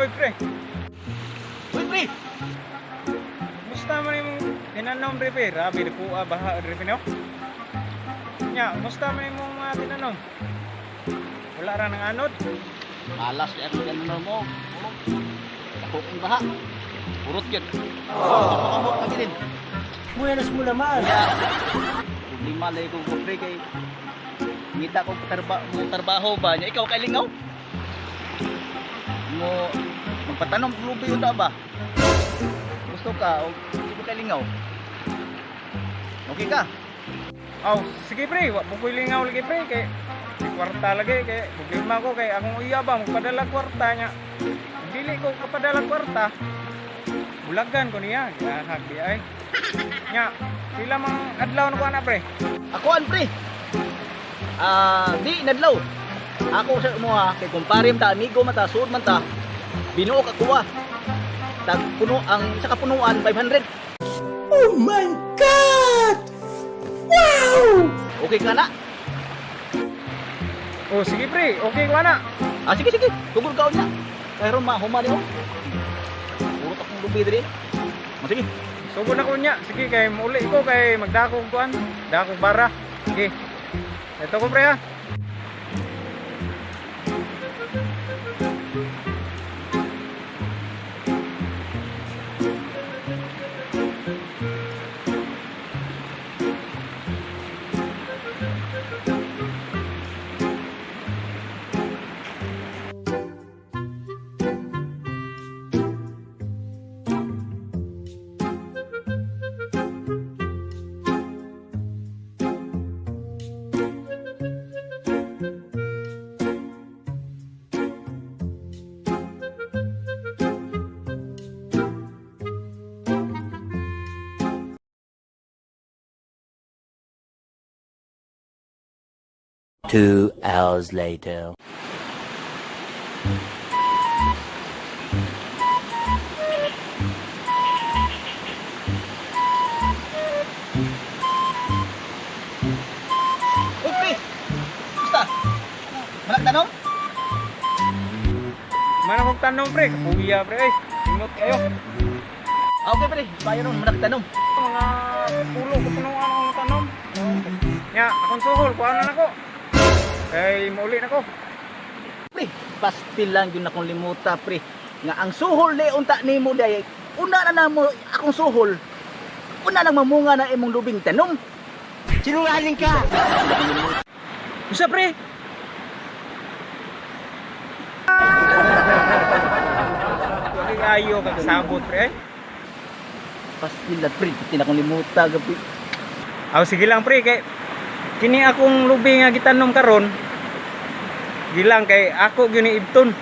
Uy, pre. Uy, pre! Musta man imong tinanom pre, pre? Rabi, kuha baha pre no? Nya, musta man imong mga tinanom? Wala ra nang anod? Malas kaya ako ganun mo. Ako ang baha. Purot yun. Oh. Ako din. Buenas mo naman. Problema lagi ko pre kay ngita ko mo trabaho ba niya ikaw kay lingaw? Mo magpatanom og lubi unta ba? Gusto ka o di ko kay lingaw? Okay ka? Aw, sige pre, wa po ko'y lingaw lagi pre kay di kwarta lagi kay problema ko kay akong iya ba magpadala kwarta niya. Dili ko kapadala kwarta. Bulagan ko niya, gahag di ay. Nya, sila mang adlaw na ko ana pre. Ako an pre. Ah, di nadlaw. Ako sa mo ha, kay kumpare ta amigo man ta suod man ta. Binuo ka kuha. Tag puno ang isa ka punuan 500. Oh my God! Wow! Okay ka na? Oh, sige pre, okay ko ana. Ah, sige sige, tugol ka unya. Pero mahuma ni mo. Puro akong lubi diri. Ah, sige. Sugod na ko niya. Sige kay muli ko kay magdakog kuan, dakog bara. Sige. Ito ko pre ha. 2 hours later. Uy, pre. Basta. Malak tanong? Mana kong tanong pre, kapuya pre ay. Ingot kayo. Ah, okay pre. Bayo nun, malak tanong. Mga pulo ko punuan akong tanom. Nya, akong suhol kuan na nako. Kay mauli na ko. Pre, pastil lang yun akong limuta, pre. Nga ang suhol ni unta nimo day. Una na namo akong suhol. Una lang mamunga na imong lubing tanong. Sinungaling ka! Usa pre. Wagi ayo kag sabot pre. Ay. Pastil lang pre, pastil akong limuta gabi. Aw sige lang pre kay kini akong lubi nga gitanom karon. Gilang kay ako gyud ni Ibton.